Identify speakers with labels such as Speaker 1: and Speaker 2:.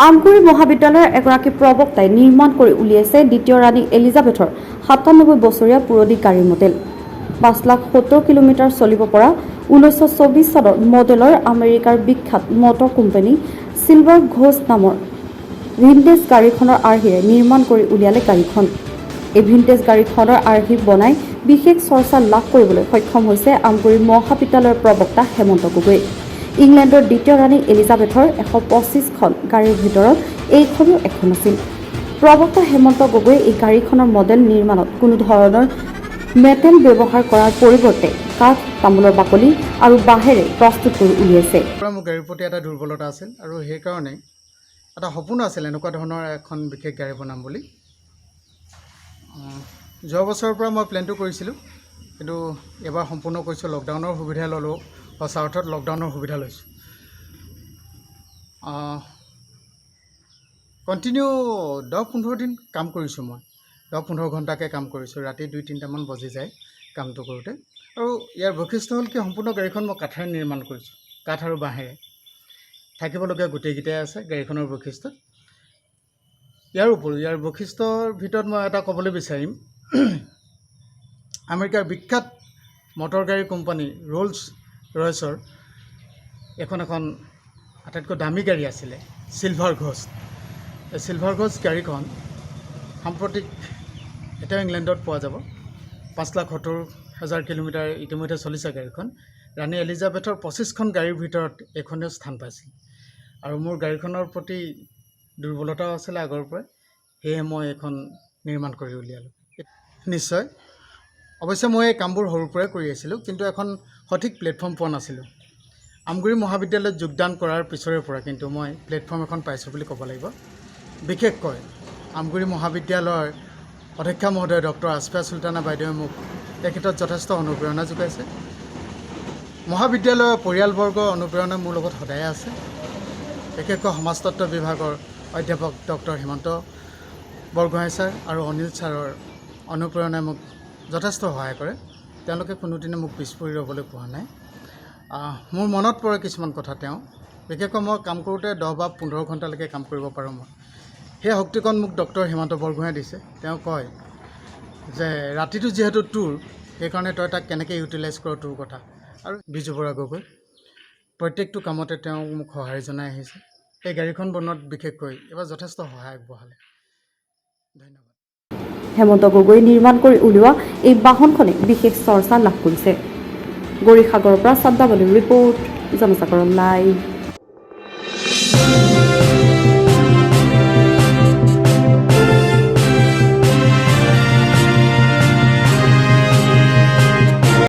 Speaker 1: আমগুৰি মহাবিদ্যালয়ৰ এগৰাকী প্ৰবক্তাই নিৰ্মাণ কৰি উলিয়াইছে দ্বিতীয় ৰাণী এলিজাবেথৰ 97 বছৰীয়া পুৰণি গাড়ীৰ মডেল। 5 লাখ 70 কিলোমিটাৰ চলিব পৰা 1924 চনৰ মডেলৰ আমেৰিকাৰ বিখ্যাত মটৰ কোম্পানী চিলভাৰ ঘোষ্ট নামৰ ভিন্টেজ গাড়ীখনৰ আৰ্হিৰে নিৰ্মাণ কৰি উলিয়ালে গাড়ীখন। এই ভিন্টেজ গাড়ীখনৰ আৰ্হি বনাই বিশেষ চৰ্চা লাভ কৰিবলৈ সক্ষম হৈছে আমগুৰি মহাবিদ্যালয়ৰ প্ৰবক্তা হেমন্ত গগৈ। ইংলেণ্ডৰ দ্বিতীয় ৰাণী এলিজাবেথৰ 125খন গাড়ীৰ ভিতৰত এইখনো এখন আছিল। প্ৰবক্তা হেমন্ত গগৈয়ে এই গাড়ীখনৰ মডেল নিৰ্মাণত কোনো ধৰণৰ মেটেল ব্যৱহাৰ কৰাৰ পৰিৱৰ্তে কাঠ, তামোলৰ বাকলি আৰু বাঁহেৰে প্ৰস্তুত কৰি উলিয়াইছে।
Speaker 2: পৰা মোৰ গাড়ীৰ প্ৰতি এটা দুৰ্বলতা আছিল আৰু সেইকাৰণে এটা সপোন আছিল এনেকুৱা ধৰণৰ এখন বিশেষ গাড়ী বনাম বুলি। যোৱা বছৰৰ পৰা মই প্লেনটো কৰিছিলোঁ, কিন্তু এইবাৰ সম্পূৰ্ণ কৰিছোঁ। লকডাউনৰ সুবিধা ল'লোঁ, সঁচা অৰ্থত লকডাউনৰ সুবিধা লৈছোঁ। কণ্টিনিউ 10-15 দিন কাম কৰিছোঁ মই। 10-15 ঘণ্টাকৈ কাম কৰিছোঁ। ৰাতি 2-3টামান বাজি যায় কামটো কৰোঁতে। আৰু ইয়াৰ বৈশিষ্ট্য হ'ল কি, সম্পূৰ্ণ গাড়ীখন মই কাঠেৰে নিৰ্মাণ কৰিছোঁ, কাঠ আৰু বাঁহেৰে। থাকিবলগীয়া গোটেইকেইটাই আছে গাড়ীখনৰ বৈশিষ্ট্যত। ইয়াৰ উপৰিও ইয়াৰ বৈশিষ্ট্যৰ ভিতৰত মই এটা ক'বলৈ বিচাৰিম, আমেৰিকাৰ বিখ্যাত মটৰ গাড়ী কোম্পানী ৰোলছ ৰয়েছৰ এখন এখন আটাইতকৈ দামী গাড়ী আছিলে চিলভাৰ ঘোষ্ট। এই চিলভাৰ ঘোষ্ট গাড়ীখন সাম্প্ৰতিক এতিয়াও ইংলেণ্ডত পোৱা যাব। 5,70,000 কিলোমিটাৰ ইতিমধ্যে চলিছে গাড়ীখন। ৰাণী এলিজাবেথৰ 25খন গাড়ীৰ ভিতৰত এইখনেও স্থান পাইছিল। আৰু মোৰ গাড়ীখনৰ প্ৰতি দুৰ্বলতাও আছিলে আগৰ পৰাই, সেয়ে মই এইখন নিৰ্মাণ কৰি উলিয়ালোঁ। নিশ্চয়, অৱশ্যে মই এই কামবোৰ সৰুৰ পৰাই কৰি আছিলোঁ, কিন্তু এখন সঠিক প্লেটফৰ্ম পোৱা নাছিলোঁ। আমগুৰি মহাবিদ্যালয়ত যোগদান কৰাৰ পিছৰে পৰা কিন্তু মই প্লেটফৰ্ম এখন পাইছোঁ বুলি ক'ব লাগিব। বিশেষকৈ আমগুৰি মহাবিদ্যালয়ৰ অধ্যক্ষা মহোদয় ডক্টৰ আছফিয়া চুলতানা বাইদেৱে মোক এই ক্ষেত্ৰত যথেষ্ট অনুপ্ৰেৰণা যোগাইছে। মহাবিদ্যালয়ৰ পৰিয়ালবৰ্গৰ অনুপ্ৰেৰণা মোৰ লগত সদায় আছে। বিশেষকৈ সমাজতত্ত্ব বিভাগৰ অধ্যাপক ডক্টৰ হিমন্ত বৰগোহাঁই ছাৰ আৰু অনিল ছাৰৰ অনুপ্ৰেৰণাই মোক যথেষ্ট সহায় কৰে। তেওঁলোকে কোনোদিনে মোক পিছ পৰি ৰ'বলৈ কোৱা নাই। মোৰ মনত পৰে কিছুমান কথা তেওঁ। বিশেষকৈ মই কাম কৰোঁতে 10 বা 15 ঘণ্টালৈকে কাম কৰিব পাৰোঁ মই। সেই শক্তিকণ মোক ডক্টৰ হিমন্ত বৰগোহাঁয়ে দিছে। তেওঁ কয় যে ৰাতিটো যিহেতু তোৰ, সেইকাৰণে তই তাক কেনেকৈ ইউটিলাইজ কৰ তোৰ কথা। আৰু বিজু বৰা গগৈ, প্ৰত্যেকটো কামতে তেওঁ মোক সঁহাৰি জনাই আহিছে। এই গাড়ীখন বনোৱাত বিশেষকৈ এইবাৰ যথেষ্ট সহায় আগবঢ়ালে। ধন্যবাদ।
Speaker 1: হেমন্ত গগৈয়ে নিৰ্মাণ কৰি উলিওৱা এই বাহনখনে বিশেষ চৰ্চা লাভ কৰিছে। গৌৰীসাগৰৰ পৰা চাদ্দাবলীৰ ৰিপৰ্ট, জনজাগৰণ লাইভ।